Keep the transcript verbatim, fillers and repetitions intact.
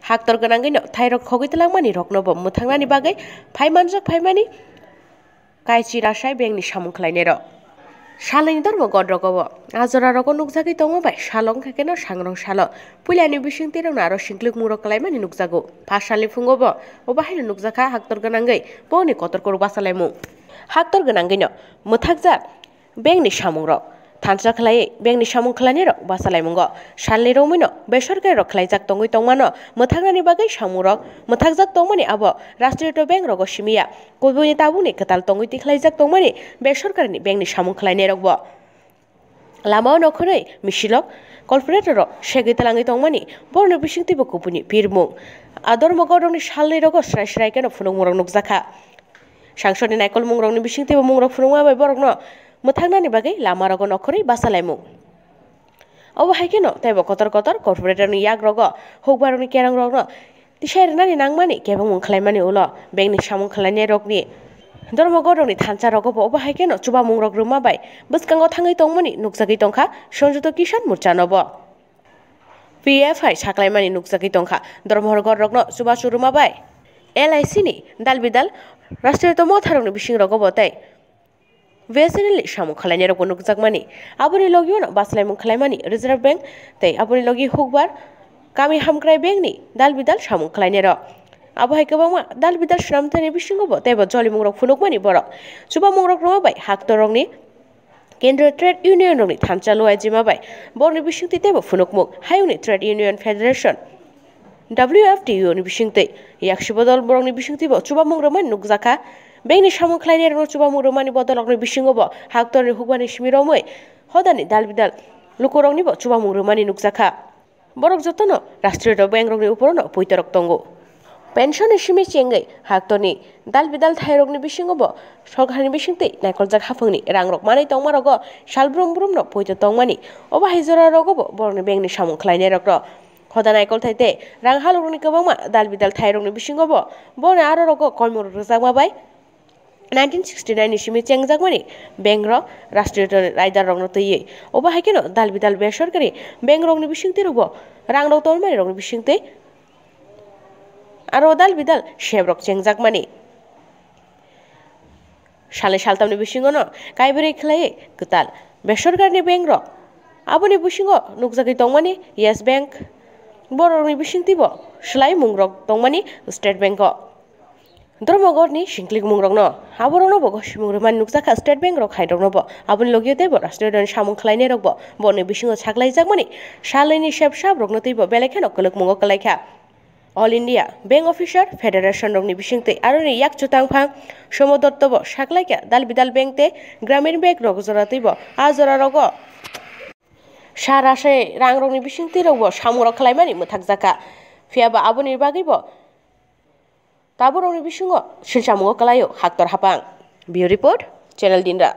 Haktor gwnangwino thairok khogwi twlangmani roknobo mwthangnani bagwi phaimanjak phaimani kaichi rasai bengni samung khlainairok. Salnwini dormo godrogo a jorarogo nukjagwi tongma bai salo wngkha kheno sangrong salo puilani bisingtwirokno aro singlikmungrok kwlaimani nukjago. Pha salni phungobo obo haino nukjakha haktor gwnangwi bongni kotor korok bachalaimung. Haktor gwnangwino mwthakjak bengni samungrok thansa khlaiwi bengni samung khlainairok bachalaimungo salni romwino besorkarirok khlaijak tongwi tongmano mwthangnani bagwi samungrok mwthakjak tongmani abo Rashtriya Bank rogo simiya. Kubuini tabukni kwtal tongwi tikhlaijak tongmani besorkarini bengni samung khlainairokbo lamao nokhorwi misilok, corporatorrok segwi twlangwi tongmani borokni bisingtwibo kubuini birmung. A dormo godrokni salni rogo srai srai kheno phunukmungrok nukjakha. Sangsodni naikolmungrokni bisingtwibo mungrok phunukma bai borokno mwthangnani bagwi lamarogo nokhorwi bachalaimung. Obo hai kheno teibo kotor kotor corporatorni yagrogo hukbarokni kerongrokno tisai rwnani nangmani kebengmung khlaimani ulo bengni samung khlainairokni dormo godrokni thansa rogobo obo hai kheno chubamungrok rwma bai bwskango thangwi tongmani nukjagwi tongkha Sanjukta Kisan Morchanobo. P F I saklaimani nukjagwi tongkha dormo godrokno chubachu rwma bai L I C ni dalbidal Rashtriya Motharokni bisingrogobo tei B S N L ni samung khlainairokbo nukjakmani. Aboni logi uano bachalaimung khlaimani Reserve Bank tei aboni logi hukbar kami hamkrai bankni dalbidal samung khlainairok. Abo hai kwbangma dalbidal swnamthani bisingobo teibo jolimungrok phunukmani borok. Chubamungrok rwma bai haktorrokni Kendriya Trade Union rokni thansa luaijima bai borokni bisingtwi teibo phunukmung Hayungni Trade Union Federation. W F T U ni bisingtwi yaksi bodol borokni bisingtwibo chubamung rwmani nukjakha. Bengni samung khlainairokno chubamung rwmani bodolrokni bisingobo haktorni hukbani simi romwi hodani dalbidal lukuroknibo chubamung rwmani nukjakha. Borok jotono Rashtriya Bank rokni uporono poitorok tongo. Pension ni simi chengwi haktorni dalbidal thairokni bisingobo sorkarni bisingtwi naikoljak haphangni rangrok manwi tongmarogo sal brum brumno poito tongmani. Obo hai jorarogobo borokni bengni samung khlainairokno hoda naikolthai tei rang halukni kwbangma dalbidal thairokni bisingobo bono aro rogo koimorok rwjakma bai nineteen sixty nine ni simi chengjakmani bank rok Rashtriya raidarrokno twiwi. Obo hai kheno dalbidal besorkari bank rokni bisingtwi rokbo rangrok tonmani rokni bisingtwi aro dalbidal sebrok chengjakmani. Salni saltamni bisingono kaibrwi khlaiwi kwtal besorkarni bank rok. Aboni bisingo nukjagwi tongmani Yes Bank, borokni bisingtwibo swlaimungrok tongmani State Bank o. Dormogorni singklikmungrokno aborokno bo gosimung rwmani nukjakha State Bank rok hairokno bo. Aboni logi teibo Rashtriya Dol ni samung khlainairokbo borokni bisingo saklaijakmani salnwini sep sabrokno teibo belai kheno kwlwkmungo kwlaikha. All India Bank Officer Federation rokni bisingtwi aroni yak chutang phang Somo Dotto bo saklaikha dal bidal bank tei Gramin Bank rok jora teibo a jora rogo sa rasai rang rokni bisingtwi rokbo samung rok khlaimani mwthakjakha. Phiya ba aboni bagwi bo tabuk rokni bisingo silchamungo kwlaio haktor hapang. Bureau Report, Channel Dinra.